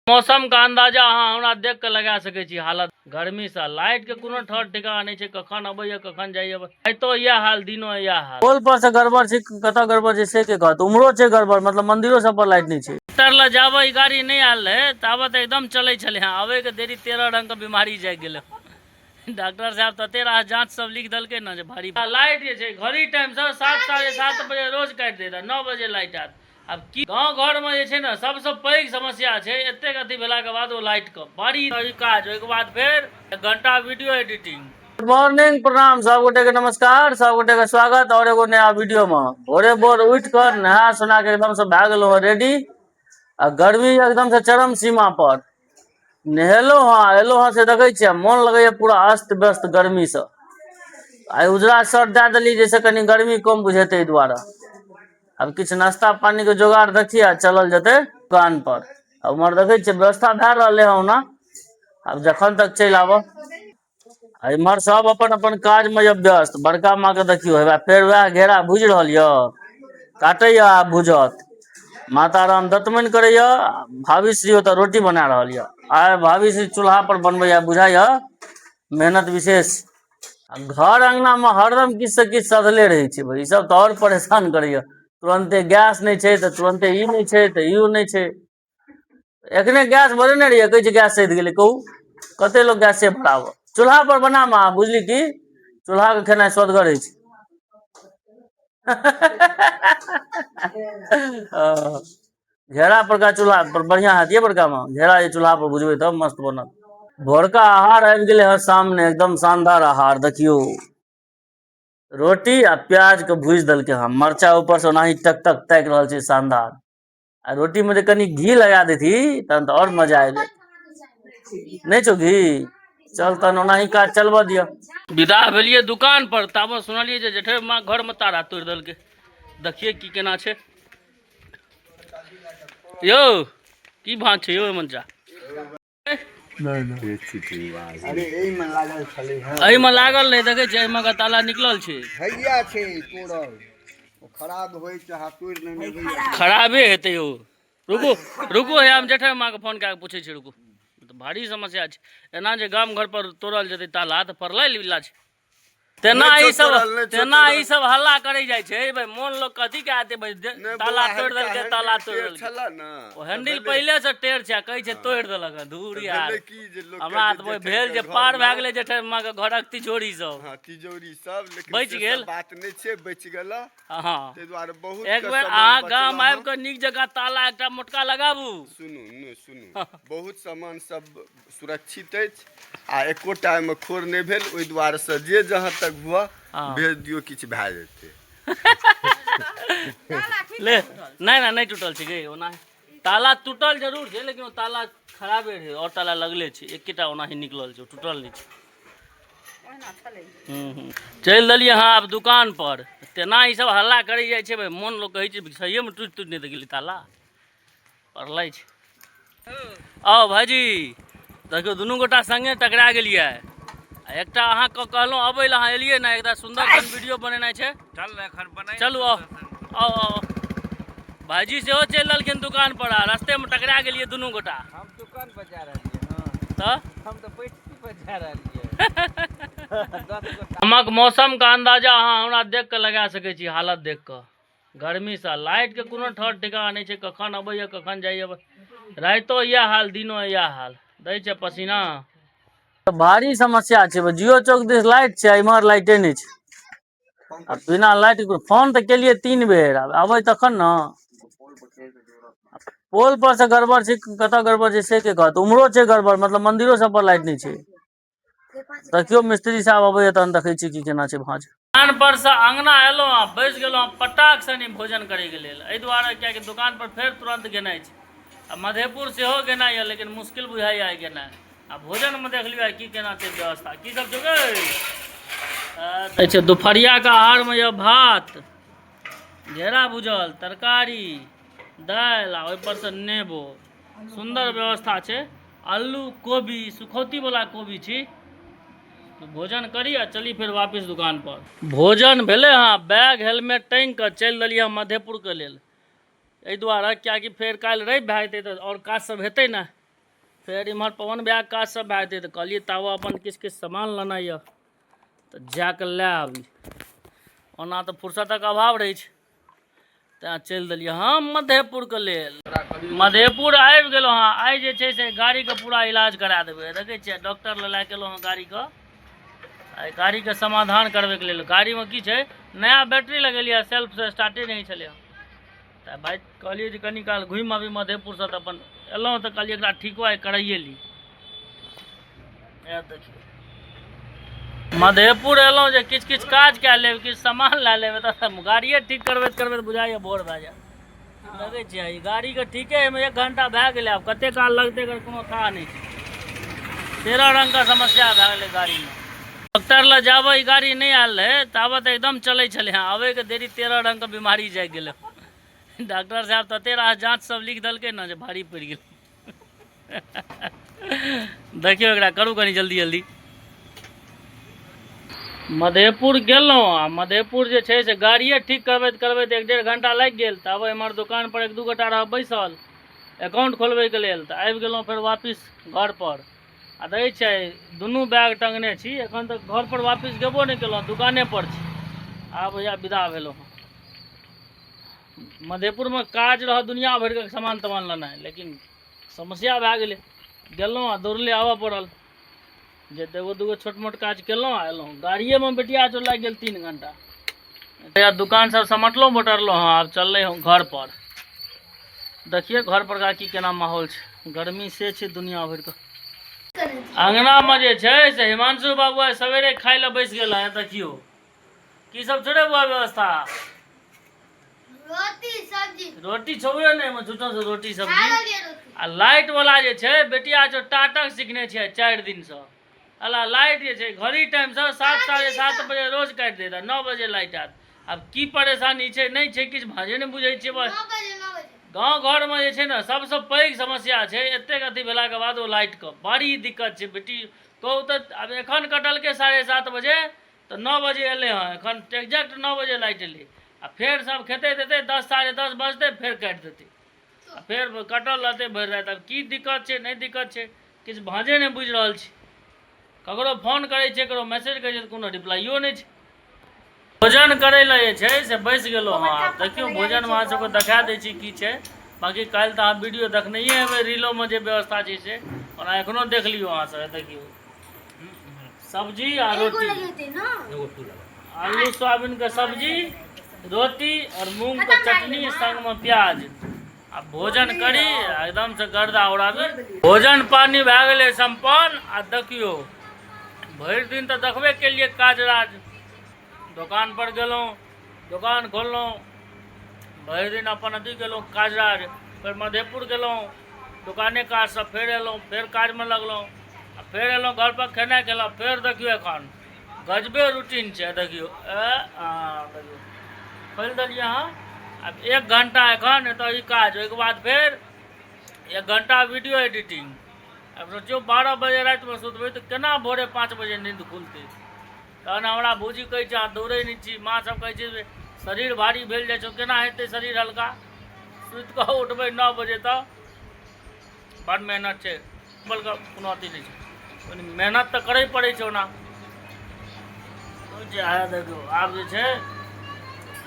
मौसम के अंदाजा अहाँ हमरा देख के लगा सकै छी। हालत गर्मी से लाइट के कोनो ठहर ठिकाना नहीं छै, कखन अबैया कखन जाइया। राइतो इएह हाल, दिनो इएह हाल। पोल पर से गड़बड़ छै, कतऽ गड़बड़ छै से के कहत। उम्हरो छै गड़बड़, मतलब मंदिरो सब पर लाइट नहीं छै। तर ल जाबे ई गाड़ी नहीं आयल रहे ताबत एकदम चलै छलै। हँ, आबै के देरी 13 रंग के बीमारी जागि गेलै। डॉक्टर साहब तते रास जांच सब लिख देलकै ने जे भारी। लाइट जे छै घड़ी टाइम से 7 साढ़े 7 बजे रोज काटि दैत, 9 बजे लाइट आयत। आब की गाँव घरमे जे छै ने सबसँ पैघ समस्या छै एतेक अथी भेलाके बाद ओ लाइटके बड़ी काज। ओहिके बाद फेर 1 घंटा वीडियो एडिटिंग। गुड मॉर्निंग, प्रणाम सब गोटे के, नमस्कार सब गोटे के, स्वागत और एगो नया वीडियो में। भोरे भोर उठ कर नहा सोना के एकदम से भए गेलहुँ रेडी। आ गर्मी एकदम से चरम सीमा पर। नहेलहुँ हँ, एलहुँ हँ से देखै छियै मोन लगैया पूरा अस्त व्यस्त गर्मी से। आइ उजरा शर्ट दए देली जैसे कनि गर्मी कम बुझेतै, एहि दुआरे। आब किछु नाश्ता पानी के जोगाड़ देखिए आ चलल जेतै दुकान पर। आ उम्हर देखै छियै व्यवस्था भए रहलै हँ ओना, आब जखन तक चलि आबऽ। आ इम्हर सब अपन अपन काज मे व्यस्त। बड़का माँ के देखियौ, हेबा फेर वएह घेरा भुजि रहल यऽ, काटैया आ भुजत। माता राम दतमनि करैया, भाभी श्री ओतऽ रोटी बना रहल यऽ। आइ भाभी श्री चूल्हा पर बनबैया, बुझाइया मेहनत विशेष। आ घर अंगना मे हरदम किछु से किछु सधले रहै छै। ई सब तऽ आओर परेशान करैया। तुरन्ते गैस नहि छै तऽ तुरन्ते ई नहि छै तऽ इहो नहि छै। एखने गैस भरेने रहियै, कहै छै गैस सधि गेलै। कहू कते लोक गैसे भराबऽ, चूल्हा पर बनामे। बुझली की चूल्हा के खेनाइ स्वदगर होइ छै। घेरा परका चूल्हा पर बढ़िया हैत ये। बड़का मे घेरा जे चूल्हा पर भुजबै तब मस्त बनत। भोरका आहार आबि गेलै हँ सामने, एकदम शानदार आहार। देखियौ, रोटी आ प्याज के भूजि देलकै हँ, मरचा ऊपर से ओनाही टक टक ताकि रहल छै, शानदार। आ रोटी मे जे कनि घी लगा देती तहन तऽ आओर मजा आबि जायत। नहि छौ घी, चल तहन ओनाही काज चलबऽ दिअ। विदा भेलियै दुकान पर, ताबत सुनलियै जे जेठे माँ घर मे तारा तोड़ि देलकै। देखियै की केना छै। यौ की भाँज छै यौ हेमंत झा? अरे एहिमे लागल छलै हँ, एहिमे लागल नहि देखै छियै, एहिमे के ताला निकलल छै। हैया छै तोड़ल, ओ खराब होइ चाहे तोड़ि लेने होइए। खराबे हेतै यौ। रुकू रुकू, हे हम जेठा माँके फोन कए कऽ पूछै छी। रुकू, तऽ भारी समस्या छै। एना जे गाम घर पर तोड़ल जेतै ताला तऽ परलै लीला छै। तेना नहि ई छौ सब तोड़ल, नहि छौ तेना तोड़ल। ई सब हल्ला करै जाइ छै भाई, मोन लोक कथी के आते भाई, नहि ताला बौआ, तोड़ि हल्का देलकै, ताला हैंडल तोड़ि टेढ़ देलकै। छलऽ ने, ओ तऽ हैंडल भेलै पहिले से टेढ़ छै आ कहै छै तोड़ि देलक हँ। धूर तऽ यार, भेलै की जे लोकके हमरा जे तऽ जेठै भेल के जे पार घरमे भए गेलै जेठै माँ के घरक तिजोरी सब। हँ, तिजोरी सब, लेकिन बचि से गेल। सब बात नहि छै, बचि गेल। हँ, ताहि दुआरे बहुत एक के बेर सामान अहाँ बचल गाम हँ। आबि कऽ नीक जकाँ ताला एकटा मोटका लगाबू। सुनू ने, सुनू, बहुत सामान सब सुरक्षित अछि आ एकोटा एहिमे खोर नहि भेल। ओहि दुआरे से जे जहाँ तक हुआ भेज दियौ, किछु भए जेतै। ले नहि नहि नहि टूटल छै गे। ओना ताला टूटल जरूर छै, लेकिन ओ ताला खराबे रहै और ताला लगले छै, एकेटा ओनाही निकलल छै, ओ टूटल नहि छै। चलि देलियै हँ आब दुकान पर। तेना ई सब हल्ला करै जाइ छै भाइ, मोन लोक कहै छै सहिएमे टूटि टूटि नहि तऽ गेलै, ताला पड़लै छै। आउ भाइजी, देखियौ दुनू गोटा संगे टकरा गेलियै। आ एकटा अहाँके कहलहुँ अबै लए, अहाँ एलियै ने। एकटा सुन्दर सन वीडियो बनेनाइ छै। चल ने, एखन बनै। चलू, आउ आउ आउ। भाइजी सेहो चलि देलखिन दुकान पर आ रस्तेमे टकरा गेलियै दुनू गोटा। हम दुकान पर जा रहलियै हँ। तऽ हम तऽ बैठकी पर जा रहलियै 10 गोटा। गामक मौसम के अंदाजा अहाँ हमरा देख कऽ लगा सकै छी। हालत देख कऽ गर्मी से लाइट के कोनो ठहर ठिकाना नहीं छै, कखन अबैया कखन जाइया। राइतो इएह हाल, दिनो इएह हाल, दै छै पसीना। भारी समस्या छै। जियो चौक दिस लाइट छै, इम्हर लाइटे नहि छै। आ बिना लाइट के फोन तऽ केलियै 3 बेर, आब अबै तखन ने। पोल पर से गड़बड़ छै, कतऽ गड़बड़ छै से के कहत। उम्हरो छै गड़बड़, मतलब मंदिरो सब पर लाइट नहि छै। देखियौ मिस्त्री साहब अबैया तहन देखै छी की केना छै भाँज। दुकान पर से अंगना एलहुँ आ बैस गेलहुँ पटाक से नहि भोजन करैके लेल, एहि दुआरे कियाकि दुकान पर फेर तुरन्त गेनाइ छै आ मधेपुर सेहो गेनाइ यऽ, लेकिन मुश्किल बुझाइए आइ गेनाइ। आ भोजनमे देख लियौ आइ की केना छै व्यवस्था, की सब छै गै। अच्छा, दुपहरियाके आहारमे यऽ भात, घेरा भुजल, तरकारी, दालि आ ओहिपर से नेबो। सुन्दर व्यवस्था छै। आलू कोबी, सुखौती वाला कोबी छी। भोजन करी आ चली फेर वापिस दुकान पर। भोजन भेलै हँ, बैग हेलमेट टाँगि कऽ चलि देलियै हम मधेपुरके लेल, एहि दुआरे कियाकि फेर काल्हि रवि भए जेतै तऽ आओर काज सब हेतै ने। फेर इम्हर पवन भैयाके काज सब भए जेतै, तऽ कहलियै ताबऽ अपन किछु किछु सामान लेनाइ यऽ तऽ जाकऽ लए आबी। ओना तऽ फुर्सतक अभाव रहै छै, तैँ चलि देलियै हम मधेपुरके लेल। मधेपुर आबि गेलहुँ हँ। आइ जे छै से गाड़ीके पूरा इलाज करा देबै। देखै छियै डॉक्टर लग लए कऽ एलहुँ हँ गाड़ीके, आइ गाड़ीके समाधान करबैके लेल। गाड़ीमे की छै, नया बैटरी लगेलियै, सेल्फसँ स्टार्टे नहि छलै। तऽ भाइ कहलियै जे कनि काल घुमि आबी मधेपुरसँ, तऽ अपन एलहुँ तऽ कहलियै एकरा ठीको आइ कराइए ली। देखियौ मधेपुर एलहुँ जे किछु किछु काज कए लेब, किछु सामान लए लेब, तऽ गाड़िए ठीक करबैत करबैत बुझाइए भोर भए जायत। लगै छै ई गाड़ीके ठीके एहिमे 1 घंटा भए गेलै, आब कते काल लगतै एकर कोनो थाह नहि छै। 13 रङ्गके समस्या भए गेलै गाड़ीमे। डॉक्टर लग जाबे ई गाड़ी नहि आयल रहै ताबत एकदम चलै छलै हँ, आबैके देरी 13 रङ्गके बीमारी जागि गेलै। डॉक्टर साहब तते रास जाँच सब लिख देलकै ने जे भारी पड़ि गेलै। देखियौ एकरा करू कनि जल्दी जल्दी। मधेपुर गेलहुँ आ मधेपुर जे छै से गाड़िए ठीक करबैत करबैत 1-1.5 घंटा लागि गेल। तब एम्हर दोकान पर 1-2 गोटा रहब बैसल अकाउंट खोलबैके लेल, तऽ आबि गेलहुँ फेर वापिस घर पर। आ दै छै दुनू बैग टंगने छी, एखन तक घर पर वापिस गेबो नहि केलहुँ, दुकाने पर छी। आब भैया विदा भेलहुँ। मधेपुरमे काज रहऽ दुनिया भरिके सामान तामान लेनाइ, लेकिन समस्या भए गेलै, गेलहुँ आ दौड़ले आबऽ पड़ल। जे एगो दूगो छोट मोट काज केलहुँ आ एलहुँ। गाड़िएमे बेटिया चो लागि गेल 3 घंटा। भैया दुकान सब समटलहुँ बटरलहुँ हँ, आब चललै हम घर पर। देखिए घर पर का की केना माहौल छै, गर्मी से छै दुनिया भरिके। अङ्गनामे जे छै से हिमांशु बाबू आइ सवेरे खाइ लए बैस गेल हँ। देखियौ की सब छै रे बुआ व्यवस्था। रोटी सब्जी। रोटी छौए नहि, एहिमे झूठो से रोटी खा सब्जी। लेलियै रोटी। आ लाइट वाला जे छै बेटिया जो टाटक सीखने छै 4 दिनसँ। अला लाइट जे छै घड़ी टाइमसँ 7 साढ़े 7 बजे रोज काटि देत आ 9 बजे लाइट आयत। आब की परेशानी छै नहि छै किछु भाँजे नहि बुझै छियै। बस 9 बजे, 9 बजे। गाँव घरमे जे छै ने सबसँ पैघ समस्या छै एतेक अथी भेलाके बाद ओ लाइटके बड़ी दिक्कत छै। बेटी कहू तऽ आब एखन कटलकै 7:30 बजे तऽ 9 बजे एलै हँ, एखन एक्जैक्ट 9 बजे लाइट एलै। आ फेर सब खेतै तेतै 10 साढ़े 10 बजतै फेर काटि देतै आ फेर कटल रहतै भरि राति। आब की दिक्कत छै नहि दिक्कत छै किछु भाँजे नहि बुझि रहल छी। ककरो फोन करै छियै, ककरो मैसेज करै छियै तऽ कोनो रिप्लाइयो नहि छै। भोजन करै लए जे छै से बैस गेलहुँ हँ। आब देखियौ भोजनमे अहाँ सबके देखा दै छी की छै। बाँकी काल्हि तऽ अहाँ वीडियो देखनैए हेबै रीलोमे जे व्यवस्था छै से, ओना एखनो देख लियौ अहाँ सब। देखियौ सब्जी आ रोटी, आलू सोयाबीन के सब्जी, रोटी और मूंग के चटनी संग में प्याज। आ भोजन करी एकदम से गर्दा उड़ाबी। भोजन पानी भए गेलै सम्पन्न। आ देखियौ भरि दिन तऽ देखबे केलियै काज राज, दोकान पर गेलहुँ, दोकान खोललहुँ, भरि दिन अपन अथी गेलहुँ काज राज, फेर मधेपुर गेलहुँ दोकाने काजसँ, फेर एलहुँ फेर काजमे लगलहुँ आ फेर एलहुँ घर पर खेनाइ खेलहुँ। फेर देखियौ एखन गजबे रूटीन छै। देखियौ देखियौ खोलि देलियै हँ। आब 1 घंटा एखन एतऽ ई काज, ओहिके बाद फेर 1 घंटा वीडियो एडिटिंग। आब सोचियौ 12 बजे रातिमे सुतबै तऽ केना भोरे 5 बजे नींद खुलतै। तहन हमरा भौजी कहै छै अहाँ दौड़ै नहि छी, माँ सब कहै छै जे शरीर भारी भेल जाइ छौ, केना हेतै शरीर हल्का। सुति कऽ उठबै 9 बजे तऽ बड़ मेहनत छै, बलके कोनो अथी नहि छै, मेहनत तऽ करै पड़ै छै। ओना जे है देखियौ आब जे छै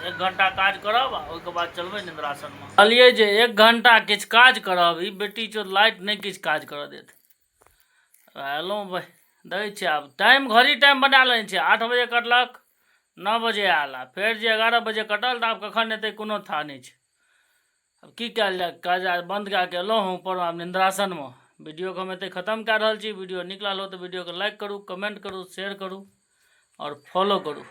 1 घंटा काज करब आ ओहिके बाद चलबै निद्रासनमे। कहलियै जे 1 घंटा किछु काज करब, ई बेटी चोद लाइट नहि किछु काज करऽ देत। एलहुँ भाइ दै छै आब टाइम, घड़ी टाइम बना लेने छै। 8 बजे कटलक 9 बजे आयल, आ फेर जे 11 बजे कटल तऽ आब कखन एतै कोनो था नहि छै। आब की कयल जाय, काज आर बन्द कए कऽ एलहुँ हँ ऊपर आब निद्रासनमे। वीडियोके हम एतै खतम कए रहल छी। वीडियो नीक लागल हो तऽ वीडियोके लाइक करू, कमेंट करू, शेयर करू आओर फॉलो करू।